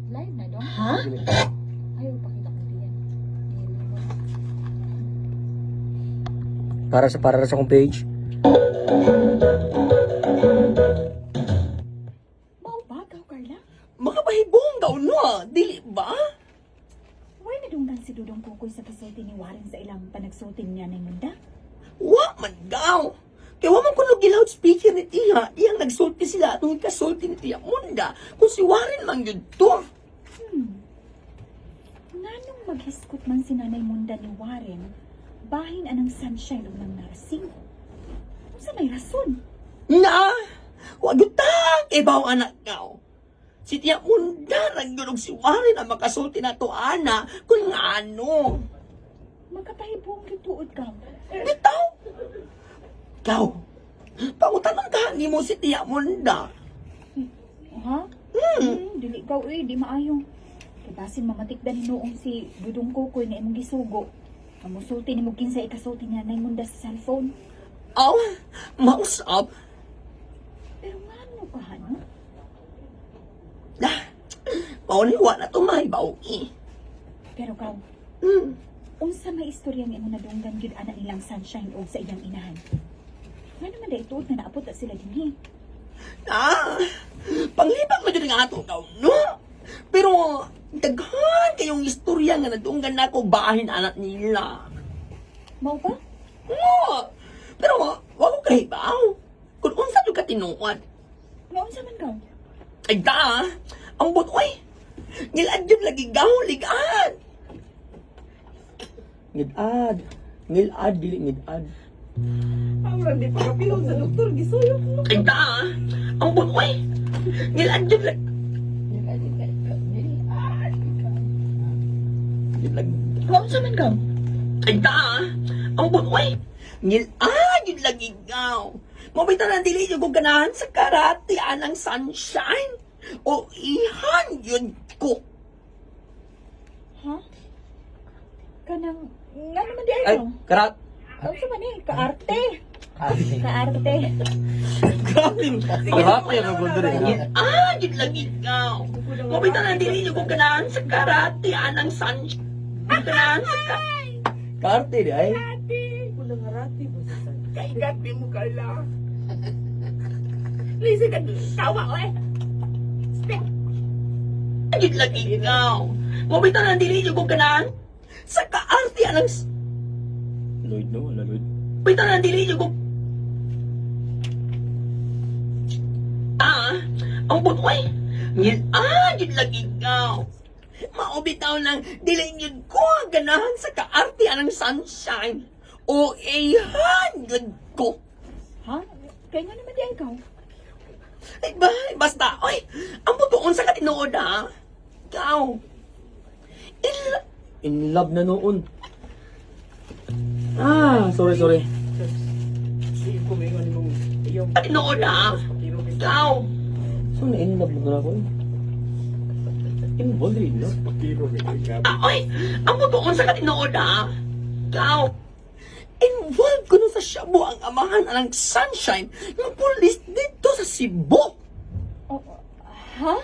Live na dong? Ha? Ayaw pakita ko diyan. Para sa akong page. Mao ba gaw, Carla? Makapahibong daw no, dili ba? Why nadunggan si Dudong Kukoy sa kasulti ni Warren sa ilang panagsulti niya ng munda? Wa man gaw. Kaya wa man kuno loudspeaker ni Tiha, iyang nagsulti sila atong ikasulti ni Tiya Munda kung si Warren man yun to. Nganong maghiskot man si Nanay Munda ni Warren, bahin anang sunshine ug nang narsing? Unsa may rason? Na, wag yun ta, ibaw anak gaw. Si Tiya Munda ra gyud og si Warren ang makasulti na to ana kung ngano. Magkapahibong gyud tuod ka. Bitaw. Gaw. Pangutanan ka nimo si Tiya Munda. Ha? Dili ka uy, di maayo. Kay basin mamatikdan hinuong si Dudong Kukoy na imong gisugo. Ang musulti nimo kinsa ikasulti ni Nanay Munda sa cellphone. Aw, mausap. Pero ngano ka no? Ah, pauniwa na to mahibaw eh. Pero kaw, unsa may istorya nga imong nadunggan gyud ana nilang sunshine og sa iyang inahan? Ngano man dai tuod nga naabot na sila dinhi? Ah, panglibang na dyan nga ato ka, no? Pero, daghan kayong istorya nga nadunggan na ako bahin anak nila. Mao ba? Oo, pero wa ko kahibaw. Kung unsa jud ka tinuod. Nga unsa man kaw? Ay da, ang but oy. Ngilad jud lagi gaw ligad. Ngidad. Ngilad dili ngidad. Awran di pa kapilong sa doktor gisuyo ko. Ay da, ang but oy. Ngilad jud lagi. Ngilad. Nga unsa man kaw? Ay da, ang but oy. Ngilad jud lagi gaw. Mabita na dili jud ko ganahan sa karate anang sunshine. O ihan yun ko. Ha? Kanang ngano man di ay Ay, kaw? karat. Unsa man eh? Kaarte. Kaarte. Grabe. Karate ang gundo rin. Ah, yun lang ikaw. Mabita na dili jud ko ganahan sa karate anang sunshine. Ganahan sa karate. Karte di ay. Kulang harati ba sa san? Kaigat ni mo kala. Lisa ka tawa oy. Step. Yun lang ikaw. Mabita na dili jud ko ganahan sa kaarte anang Lloyd no, wala Lloyd. Mabita na dili jud ko. Ah, ang butoy. Ngil ah, yun lang ikaw. Maubitaw ng dili yun ko ang ganahan sa kaarte anang sunshine. O ihan yun ko. Ha? Kay ngano man di ay kaw? Ay, ba, basta, oy, ang butoon sa katinood ha. Ikaw. Il, In love na noon. Ah, sorry, sorry. Sige ko may ni mong iyong katinood ha. Ikaw. So, na in love na ako eh. Involved in love. Ah, oy, ang butoon sa katinood ha. Ikaw. Involved ko nun sa shabu ang amahan ng sunshine ng pulis dito sa Cebu. Oh, ha?